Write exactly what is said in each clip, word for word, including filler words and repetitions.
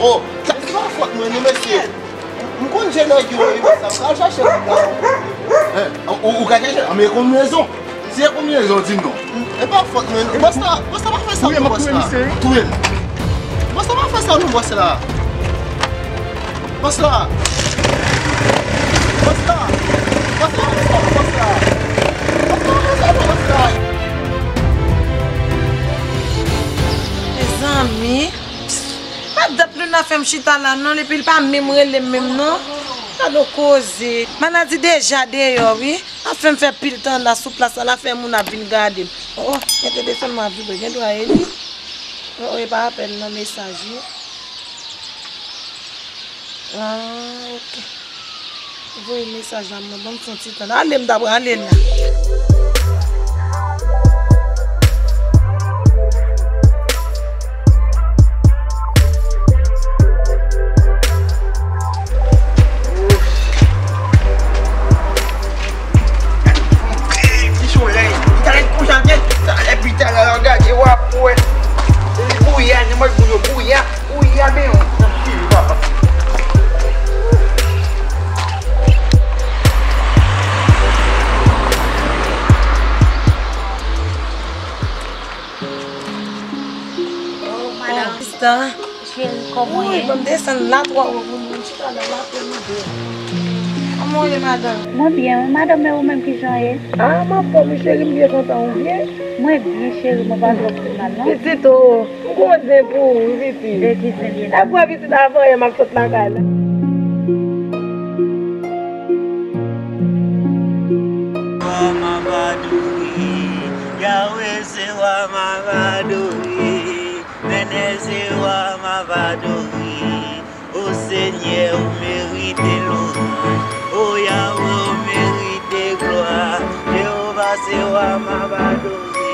Oh, sa se pa fòt mwen non, mesye. M konn jan nèg yo ye, mesye. M pral chache kob la. Eh, ou, ou ka chache, men konbinezon. Si e konbinezon, di m non. E pa fòt mwen. Bòs la, bòs la pa fè sa non, bòs la. Touye l. Bòs la pa fè sa non, bòs la. Bòs la. Bòs la. Bòs la pa fè sa non, bòs la. Bòs la pa fè sa non, bòs la. Mezanmi. Pa dat Luna fè m chita la non, epi l pa menm rele m menm non. Gad yon koze. Maladi deja deyò wi. Anfen m fè pil tan la sou plas la, l ap fè moun ap vin gade m. Oh, oh, gen telefòn mwen ap vibre, gen dwa e li. Oh, oh, e pa apèl non, mesaj wi. Ah, ok. Voye mesaj la, mwen ban m fè yon ti tan. Ale m ta pral ale la. Ki solèy, li ta ret konsa nèt, talè pita la, gade w ap wè. Li bouya, nan mòd moun yo bouya. Ou ya men yon nan fil papa. Oh, madan. Sista. Cheri, kòman w ye? Wi, ban m desann la twò wo pou nou chita nan lapremidi. Kòman w ye, madan? Mwen byen, wi, madan, men ou menm kijan w ye? Ah, m anfòm, wi, cheri, m byen kontan, ou byen? Mwen byen, cheri, mwen pa twò pi mal, non. Pitit, o. M konnen pou ou, wi, pitit. Lè ki zen li la. Apre pitit, avan yè m ap sot lakay la. Wa m ap adore, Yawe se wa m ap adore, Nènè se wa m ap adore. O Senyè, ou merite lwanj. O Yawe, ou merite glwa. Jewova se wa m ap adore.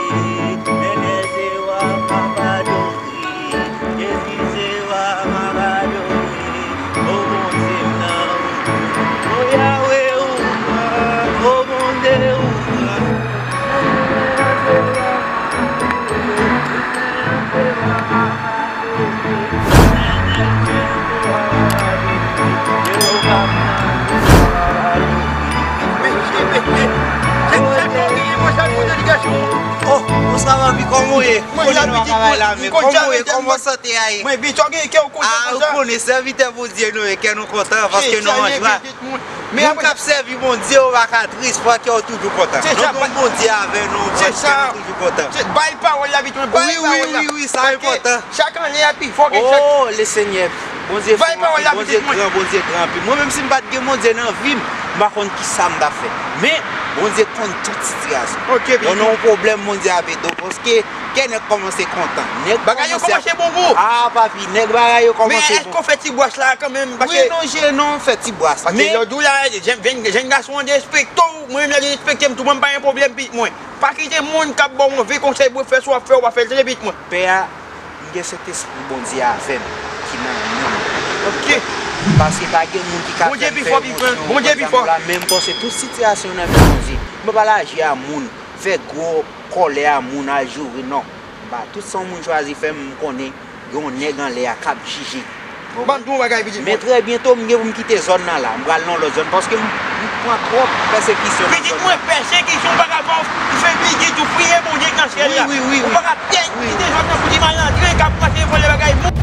Nènè se wa m ap adore. Jezi se wa m ap adore. O Bondye m nan ou. O Yawe ou gran. O Bondye ou gran. Bonswa, papi, kòman w ye? Mwen la, pitit mwen, m konn janbe tèt mwen. Kòman w ye? Kòman sante a ye? Mwen byen, ou gen kè ou kontan konsa? Ah, ou konnen, sèvitè Bondye nou ye, kè nou kontan, paske nou an jwa. Moun k ap sèvi Bondye, ou pa ka tris, fò kè w toujou kontan. Nou gen yon Bondye avè nou, fò kè nou toujou kontan. Bay pawòl la, pitit mwen, bay pawòl la. Wi, wi, wi, wi, sa enpòtan. Chak ane a pi fò ke chak. Oh, Lesenyè, Bondye fò anpil, Bondye gran, Bondye gran anpil. Mwen menm si m pa t gen Bondye nan vi m, m pa konn kisa m t ap fè. Men, Bondye konn tout sitiyasyon. Ok, pitit. Lè w nan yon pwoblèm, Bondye ap ede w. Paske, kè nèg kòmanse kontan. Nèg kòmanse ap... Bagay yo kòmanse bon pou ou. Ah, papi, nèg bagay yo kòmanse bon. Men èske w fè ti bwach la kanmenm? Wi, non, je non, fè ti bwach. Paske lè w di w la, jèn, jèn gason an derespekte w, mwen menm lè yo derespekte m tou, mwen m pa gen pwoblèm, pitit mwen. Pa kite moun k ap ba w move konsèy pou w fè sa w ap fè, w pa fè l tande, pitit mwen. Pè a, m gen Sentespri Bondye avè m ki nan nanm mwen. Ok. Paske pa gen moun ki ka fè m fè emosyon, Bondye pi fò. Men m panse tout sitiyasyon nan men Bondye. M pa pral aji a moun, fè gwo kòlè a moun, al joure, non. M pa, tout sa yon moun chwazi fè m, m konnen gen yon nèg anlè a k ap jije. Ban m di w yon bagay, pitit mwen. Men trè byento, m gen pou m kite zòn nan la. M pral nan yon lòt zòn paske m, m pran twòp pèsekisyon nan zòn nan. Pitit mwen, pèsekisyon pa ka fè w fè bigit ou priye Bondye k nan syèl la. Wi, wi, wi, wi. Ou pa ka kite zòn nan pou di malandren k ap mache vòlè bagay moun.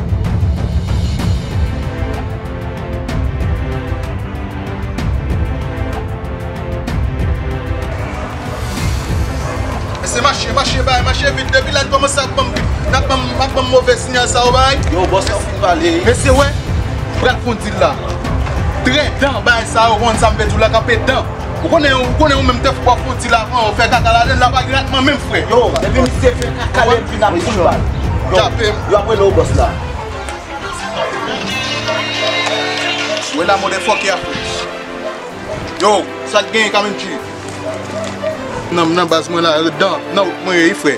Mesye, mache, mache, bay, mache vit. Depi la n kòmanse ap ban m, n ap ban m, ap ban m move siyal sa yo, bay. Yo, bòs la fin pale. Mesye, wè, pral fè yon dil la. Trè dan, bay sa yo, konn sa m vle di w la, kanpe dan. Ou konnen, ou konnen ou menm tèf w ap fè yon dil avan, ou fè kaka ladan l, la pa gen ratman menm, frè. Yo, depi misye fè kaka, lè l vin ap fout bal. Yo, yo ap rele w bòs la. Wè la, motherfucker, frè. Yo, sa k genyen, Kamenchi? Nan, nan baz mwen la, dan, nan wout mwen ye, wi, frè.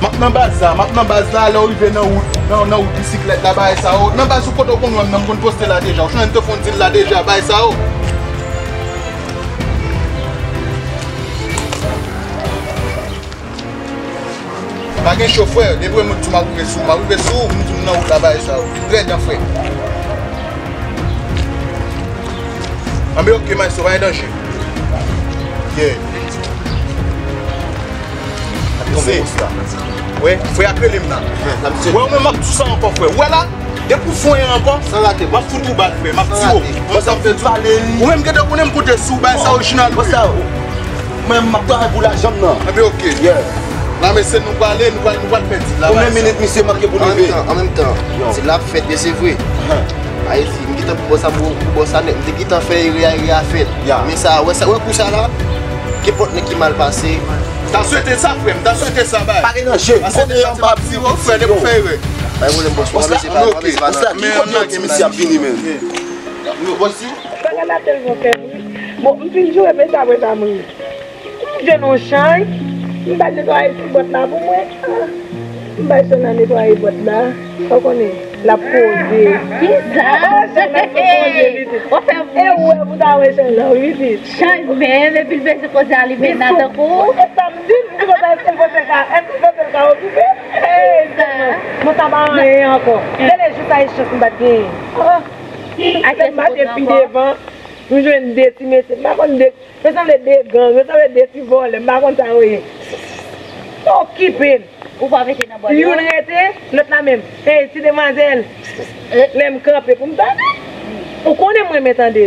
M ap nan baz la, m ap nan baz la, lè w rive nan wout, nan, nan wout bisiklèt la, bagay sa yo. Nan baz ou kote w konn wè m nan, m konn poste la deja. Ou chonje m te fè yon dil la deja, bagay sa yo. Pa gen cho, frè. Depi w wè m di w m ap rive sou ou, m ap rive sou ou, m di w m nan wout la, bagay sa yo. Trè byen, frè. Anben, ok, maestro, pa gen danje. Yeah. Wi, frè a k rele m nan. Wè, ou menm m ap di w sa ankò, frè. Ou wè la? Depi w fè yon ankò, m ap fout ou bal, frè. M ap di w. Ou menm gentan konnen m konte sou w, bagay sa orijinal, wi. Mwen, m ap travay pou lajan m nan. Anben, ok. Yeah. La, mesye, nou prale, nou pral, nou pral fè dil la. Koumen minit misye manke pou li rive. An menm tan, an menm tan, dil la ap fèt, men se vre. Ayiti, m gentan pou bòs la, pou, pou bòs la nèt, m te gentan fè erè a, erè a fèt. Men sa, wè sa, wè kou sa la, kenpòt nèg ki mal pase. M ta swete sa, frè m, m ta swete sa, bay. Pa gen danje. Paske m ap di w, frè, depi w fè erè. Pa gen pwoblèm, bòs, pa bese pa, pa bese pa nan. Bòs la, ki kote misye ap vini menm? Bòs, si. Bagay la tèlman fè m ri. Bon, m fin joure, men sa, apre sa, m ri. M jwenn yon chay, m bay netwaye ti bòt la pou mwen. Ah, m bay Sona netwaye bòt la. Ou konnen, l ap koze. Kisa? Oh, Sona ap koze, pitit. Ou fè bouch. E ou wè pou ta wè chay la, wi, pitit. Chay menm, epi l bezwen koze a li menm nan tankou. E sa m di, m di konsa, èske l panse l ka, èske l panse l ka okipe? Ey, tèlman. Mwen sa pa anyen ankò. Tèlè jis a chans m pa t genyen. Oh. Lè m pase pi devan, m jwenn de ti mesye. M pa konn de Yo sanble de gang, yo sanble de ti vòlè, m pa konn sa yo ye. Yo okipe m. Ou pa mete nan bòl yo? Youn rete, lòt la menm. Hey, ti demwazèl. Lè m kanpe pou m tande. Ou konnen m renmen tande.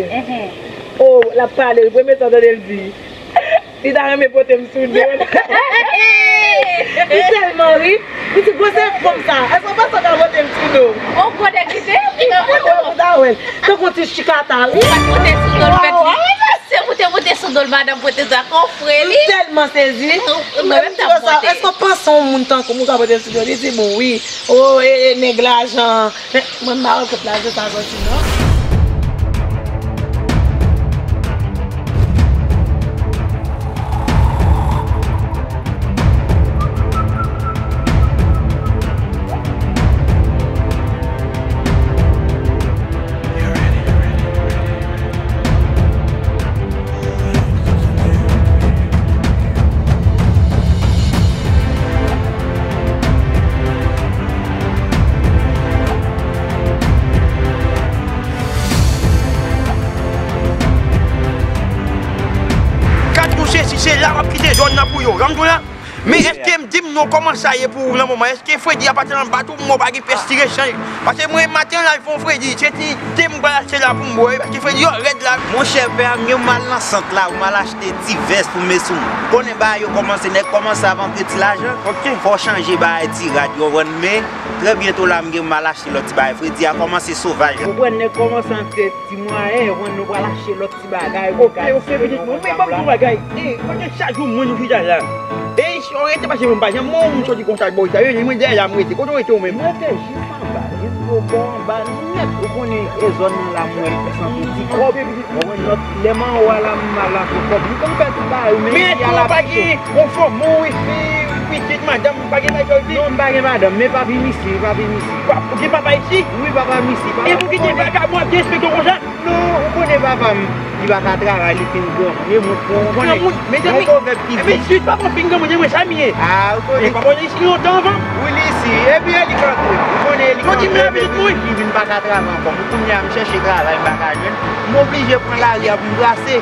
Oh, l ap pale, wi, premye tan tande l di. Li ta renmen pote m sou do l. Li tèlman ri. Pitit, bon, se fanm sa. Èske w panse w ka pote m sou do w? On gwo nèg li te. Li pote m sou do w. Tankou ti chikata, wi. Ou pa t pote sou do l, mèt li. Se pou te pote sou do l, madanm pote sa, kon frè li. M tèlman sezi. Mwen menm t ap pote. Èske w panse yon moun tankou m ou ka pote m sou do w? Li di bon, wi. O, e, e, nèg lajan. Men, mwen m pa wè kot lajan sa soti, non. Zòn nan pou yo, janm di w la. Men èske m di m non, kòman sa ye pou ou nan moman? Èske fredi a pa t nan bat ou, mwen pa gen pès ti rechanj? Paske mwen maten la, l fè yon fredi, se ti te m pral achte la pou m bwè, paske fredi yo rèd la. Monchè, pè a, m gen m al nan sant la, m al achte ti vès pou m met sou mwen. Konnen bagay yo kòmanse, nèg kòmanse ap antre ti lajan. Ok. Fò w chanje bagay ti rad yo, w konprann, men trè byento la, m gen m al achte lòt ti bagay. Fredi a kòmanse sovaj. Ou konprann, nèg kòmanse antre ti mwayen, w konprann, nou pral achte lòt ti bagay. Ok, ok, pitit mwen, men ban m yon bagay. E, paske chak jou mwen nou chita la. E, si w rete pase mwen pa janm, mwen, moun soti konsa, bò, sa, yo, mwen dèyè la, mwen rete. Kote w rete ou menm? Mwen rete jis anba, jis bò, bò anba, nèt. Ou konnen, e zòn nan la, mwen santi ti kòb. Ou konprann, lòt, lè m anwo a la, m al achte kòb. M konn fè ti bagay, men men isi a la pa gen konfò, mon wifi, pitit, madanm, pa gen bagay sa w di? Non, m pa gen madanm, men papi m isi, papi m isi. Pa, ou gen papa isi? Wi, papa m isi. E pou ki te vagabon ap derespekte w konsa? Non, ou konnen papa m, li pa ka travay, li fin granmoun. E mwen, ou konnen, granmoun, mezanmi, yon pwovèb ki di. Epi, si papa m fin granmoun, e mwen sa m ye. A, ou konnen. E papa m isi lontan anvan m. Wi, li isi. Epi, e li k antre. Ou konnen, e li k antre, men li, li vin pa ka travay ankò. Kounye a, m chèche travay, m pa ka jwenn. M oblije pran lari a pou m brase.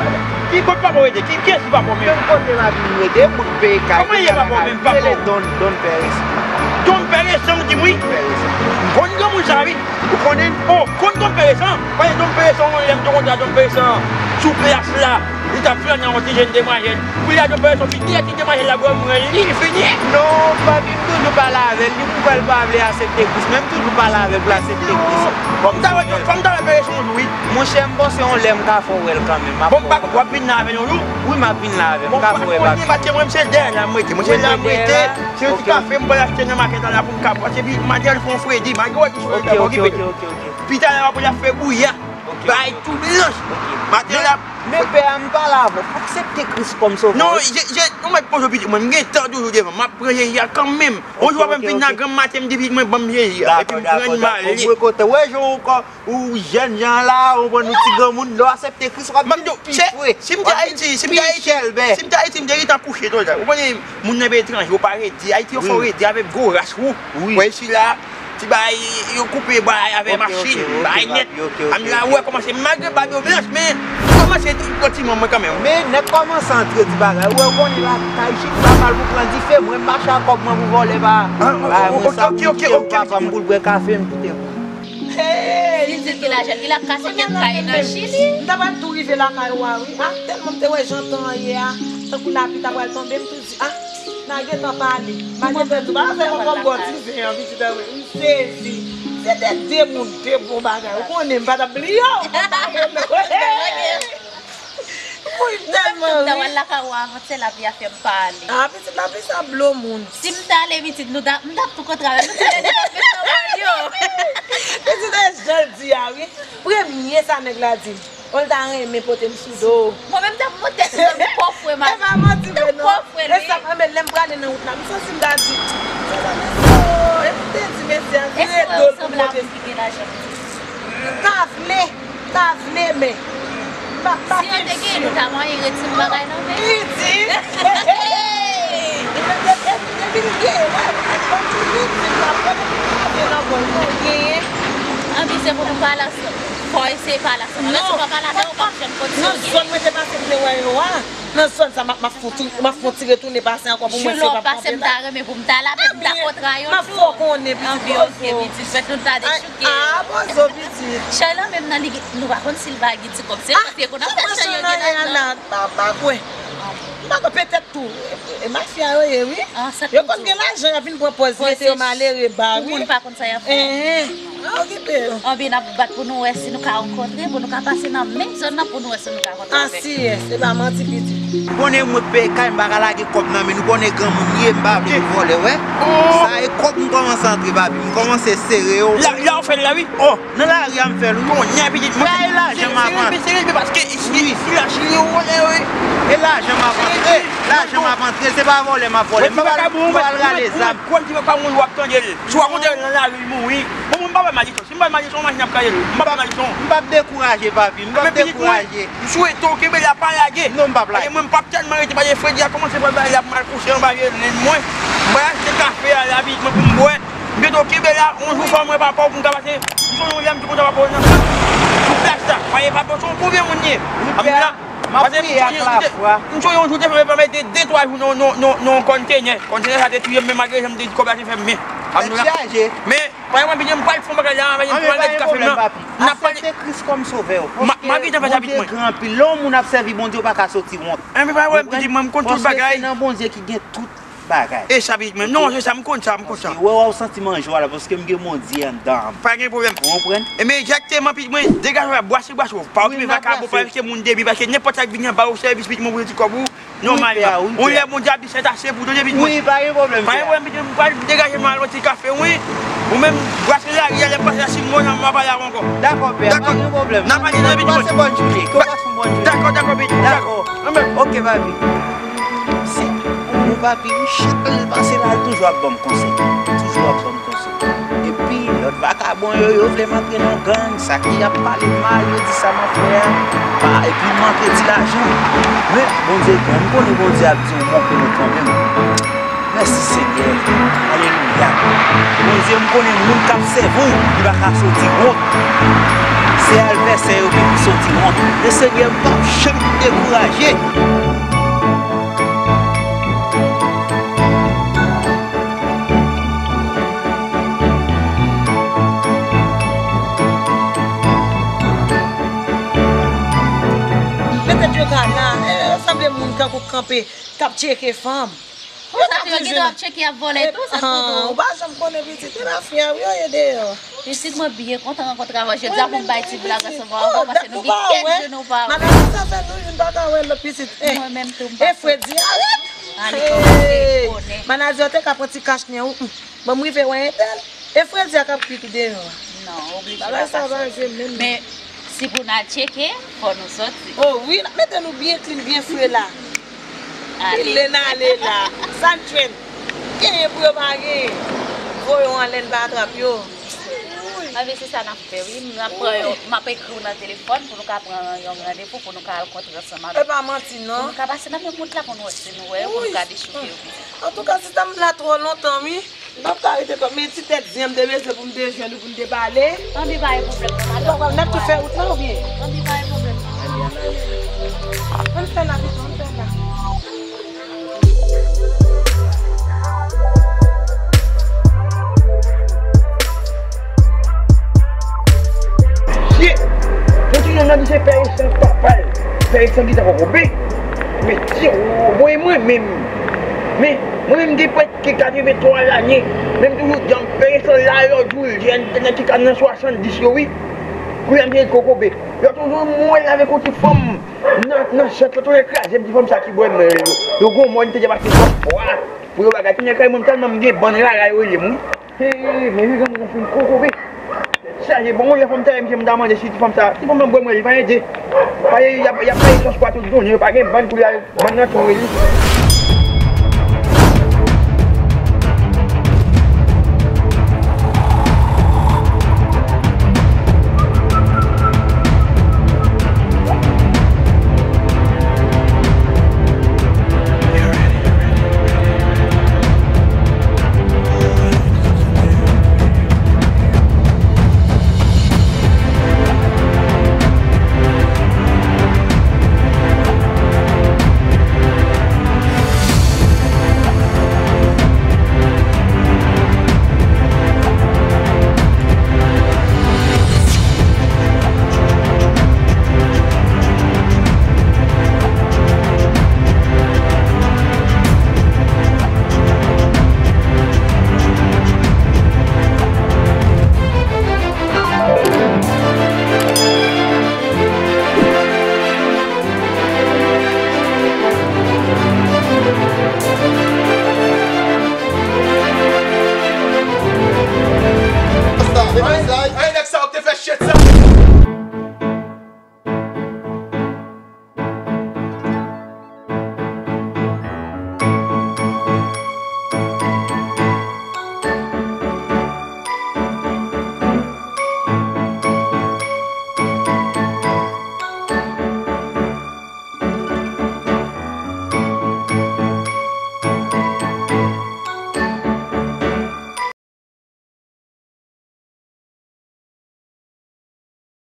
Ki kote papa w rete? Ki, kiyès ki papa w menm? Menm kote lavi m rete, moun peye kay. Kòman ye papa w menm, papa w? Rele Don, Don Père Récent. Don Père Récent, ou di m wi? Don Père Récent. Konn granmoun sa wi. Ou konnen? O, konn Don Père Récent? Paske Don Père Récent, ou konnen lè m te kontre a Don Père Récent sou plas la, li t ap flannen ak yon ti jèn demwazèl. Kounye a Don Père Récent fin dèyè ti demwazèl la, bwè mwen li, li fini. Non, papi, m toujou pale avè l, li pou wè l pa vle aksepte Kris, men m toujou pale avè l pou l aksepte Kris. Fò m ta wè, fò m ta wè Père Récent yon jou wi. Monchè, m panse yon lè m ka fè w wè l kanmenm. Bon, m pa, w ap vin la avè l yon jou? Wi, m ap vin la avè l. M ka fè w wè, papi. Paske mwen, se dèyè la m rete. Mwen, se la m rete. Se yon ti kafe m pral achte nan makèt la pou m ka bwè. Epi, maten an, l fè yon fredi. Malgre w wè ki soleil la pa okipe. Pita la, w ap fè bouya. Bay tou blanch. Maten la. Men pè a, m pale avè w. Aksepte Kris kòm sovè. Non, je, je, ou mèt poze pitit mwen. M gen tan toujou devan. M ap pran Jezi a kanmenm. Yon jou w ap wè m vin nan granm maten, m di pitit mwen, ban m Jezi a. Epi m pran m ale. Mwen kote w, jan w Ou jèn jan la, ou konprann, ou ti granmoun, lè w aksepte Kris, w ap vin pi fre. Si m te Ayiti, si m te Ayiti, si m te Ayiti, m te gentan kouche deja. Ou konnen, moun nan peyi etranje, ou pa redi. Ayiti, yo fè w redi avèk gwo ras ou. Wè isi la, ti bagay, yo koupe bagay avè machin, bagay nèt. Ann la, ou wè kòman se, malgre bab yo blanch, men kòmanse pran ti manman kanmenm. Men nèg kòmanse antre ti bagay. Ou wè, ou konnen lakay chita pa mal pou pran dife, mwen m mache ak kòb mwen pou vòlè pa, pa mwen sa pou kite pou papa m pou l bwè kafe m kite pou Hey, li di l gen lajan, li la kase kèk kay nan Chili. M ta pral tou rive lakay ou a wi. Ah, tèlman m te wè jan tan an ye a, tankou lapli ta pral tonbe, m tou di, ah, n a gentan pale. M a gentan di, pa fè m ankò m bò ti zen an, pitit an, m sezi. Se te de moun, de bon bagay. Ou konnen m pa t ap bliye w. Mwen tèlman ri. M ta pral lakay ou a avantyè, lapli a fè m pa ale. Ah, pitit, lapli sa blo moun. Si m t ale, pitit, nou ta, m t ap tou kontre avè l. Nou toulède t ap met nan bòl yo. Pitit, e jan l di a wi. Premye sa nèg la di m. Bon, l ta renmen pote m sou do. Mwen menm m t ap monte sou do, m kofre m ale. E pa manti vre non. M kofre l wi. E sa, men lè m prale nan wout la, m santi m ta di, mezanmi, oh, e m te di mesye a vire do l pou m monte. Espere w sanble avèk ki gen lajan, pitit. M pa vle. M ta vle, men m pa, m pa fin si yo te gen, nou ta manyen reti m bagay nan men. Pitit! Depi, depi, depi l gen, wè, wè, wè, pitit la, wè, depi l gen nan bòl, nou genyen. Anpi se pou nou pale ansanm. Fò w eseye pale ansanm. Lè w pa pale avè yo, w p ap janm konn si yo genyen. Nan zòn mwen te pase m te wè yo a. Nan zòn sa, m ap, m ap fon ti, m ap fon ti retounen pase ankò pou mwen se pa pase m ta renmen pou m ta la, men m ta kontre a yon jou. M ap fè w konnen, pitit. Anpi, ok, pitit, fèt nou ta dechouke. Ah, bozo, pitit. Chay la menm nan li, nou pa konn si l va gen ti kòb. Se kote konn ap fè chay yo gen lajan. M pa, m pa kwè. M pa kwè, petèt tou. E, e, mafya yo ye, wi. Yo konn gen lajan, y ap vin pran pòz mete yo malere ba, wi. Pou moun pa konn sa y ap fè. Enhen. An okipe yo. Anben, n ap bat pou nou wè si nou ka rankontre, pou nou ka pase nan menm zòn nan, pou nou wè si nou ka rankontre avèk nou. Asiyès, se pa manti, pitit. Ou konnen mwen peye kay, m pa ka lage kòb nan men nou, konnen granmoun m ye, m pa vle pou vòlè, wè. Sa e kòb m kòmanse antre, papi, m kòmanse sere yo. La, la ou fè l la, wi. Oh, nan lari a m fè l, wi. Konnen, pitit, mwen. Sa e lajan m ap antre. Sere, sere, sere, paske isi, isi la, chire yo vòlè, wi. E lajan m ap antre, lajan m ap antre, se pa vòlè m ap vòlè. M pa pral, m pa pral rale zam. Kòb ti vagabon yo ap tande l. Si w rakonte l nan lari, li mouri. Bon, mwen m pa bay malchans. Si m bay malchans, yon machin ap kraze l. M pa bay malchans. M p ap dekouraje, papi. M p ap dekouraje. M swete w kenbe la, pa lage. Non, m p ap lage. Paske mwen, m p ap tèlman rete, paske fredi a kòmanse pral bay la pou m al kouche anba je lin mwen. M pral achte kafe a la, pitit mwen, pou m bwè. M swete w kenbe la, yon jou fò mwen papa w pou m ka pase. M sonje yon lè m te kontan papa w nan sant, sou plas la. Paske papa w se yon bon vye moun li ye. Ap la. M ap priye ak lafwa. M sonje yon jou te fè m mete de twa jou nan yon kontenè. Kontenè sa te touye m, men malgre sa m te di kòb la te fè m byen. Tèt chaje. Men, pa yon bidye, m pral fè yon bagay la, m pral fè m, papi. N ap pale. Aksepte Kris kòm sovè w. M ap gentan fè sa, pitit mwen. Bondye gran anpil. Lè yon moun ap sèvi Bondye, ou pa ka soti wont. Enben, pa yon bidye, mwen, m konn tout bagay. Paske se nan Bondye ki gen tout bagay. E sa, pitit mwen. Non, se sa, m konn sa, m konn sa. Paske wè, wè, w santi m an jwa la, paske m gen Bondye anndan m. Pa gen pwoblèm. Ou konprann? Enben, egzakteman, pitit mwen, degaje w, bwase, bwase w. Pa okipe vakabon, pa okipe moun debi, paske nenpòt sa k vini anba ou sèvis, pitit mwen, pou yo ti kòb ou. Nòmalman. Wi, pè, wi, pè. Yon lè Bondye ap di sèt ase pou tande, pitit mwen. Wi, pa gen pwoblèm, pè. Pa gen pwoblèm, pitit mwen, m pral degaje m al yon ti kafe, wi. Ou menm, bwase lari a, lè m pase la, si m wè w, m a pale avè w ankò. Dakò, pè, pa gen pwoblèm. N a pale, pitit mwen. Pase bòn jounen. Ke w pase yon bòn jounen. Dakò, dakò, pitit. Dakò. Dakò. Anben. Oke, papi. Se pou papi, wi, chak lè l pase la, l toujou ap ban m konsèy. Toujou ap ban m konsèy. Epi, lòt vakabon yo, yo vle m antre nan gang, sa ki ap pale m mal, yo di sa m ap fè a. Pa, epi m antre ti lajan. Men, Bondye gran, m konnen Bondye ap di yon mo pou nou kanmenm. Mèsi, Senyè. Alelouya. Bondye, m konnen moun k ap sèvi w, li pa ka soti wont. Se advèsè yo ki pou soti wont. Men, Senyè, m p ap janm dekouraje. Mete djogana, eh, sanble moun kankou k kanpe, k ap tcheke fanm. Konsa tou, yo gentan ap tcheke, y ap vòlè tou, sa poko. Ou pa janm konnen pitit, e mafiya, wi, yo ye deyò. Pitit mwen byen kontan rankontre avè w jodi a pou m bay ti blag ansanm avè w, paske nou gen kèk jou nou pa wè. Madanm sa fè nou youn pa ka wè lòt pitit. Mwen menm tou, m pa. E Fredi a, wi. Ale kòmanse konnen. Manadjè te ka pran ti kach nen ou. Bon, m rive wè entèl. E Fredi a k ap kwit ou deyò a. Non, oblije pa pase. Men, si pou n al tcheke, fò nou soti. O wi, n ap mete nou byen klin, byen fre la. Ale. Pile n ale la. Sa n jwenn. Genyen pou yo pa genyen. Voye w anlè n pa atrap yo. Anben, se sa n ap fè, wi. M ap pran yon, m ap ekri w nan telefòn pou nou ka pran yon randevou, pou nou ka al kontre ansanm avèk. E pa manti, non. Pou nou ka pase nan menm wout la, pou nou wè si nou wè yo, pou nou ka dechouke yo. Antouka, sista, m la twò lontan, wi. M p ap ka rete twòp, men ti tèt zen an m te bezwen pou m te jwenn ou pou n te pale. Tanpri, pa gen pwoblèm, non, madanm. Ou pa pral, n ap tou fè wout la oubyen? Tanpri, pa gen pwoblèm, non. Ann fè la, pitit, ann fè la. Mesye, yon ti nonm nan di se Pè Esan papa l. Pè Esan ki ta poko be. Mesye, o, bon, e mwen menm. Men, mwen menm, m gen prèske katrevenntwa lane. Men m toujou di, Pè Esan la, lòt jou, jèn, nèg ki ka nan swasanndis yo, wi. Kounye a, m te kokobe. Lòt jou, m wè l avèk yon ti fanm nan, nan chant la, tonnè kraze m, ti fanm sa ki bwè mèl yo. Yo gon mòn, te depase twòp fwa pou yo bagay. Kounye a, kay mwen, tèlman m gen bann rara, yo rele m, wi. Hey, men vi granmoun nan fin kokobe. Tèt chaje, bon, yon lè fanm ta ye misye, m ta mande si ti fanm sa, ti fanm nan bwè mwen, li pa ede. Pa ye, y ap, y ap maye sòs kwa tout jounen, yo pa gen bann pou y al, bann nan tou rele.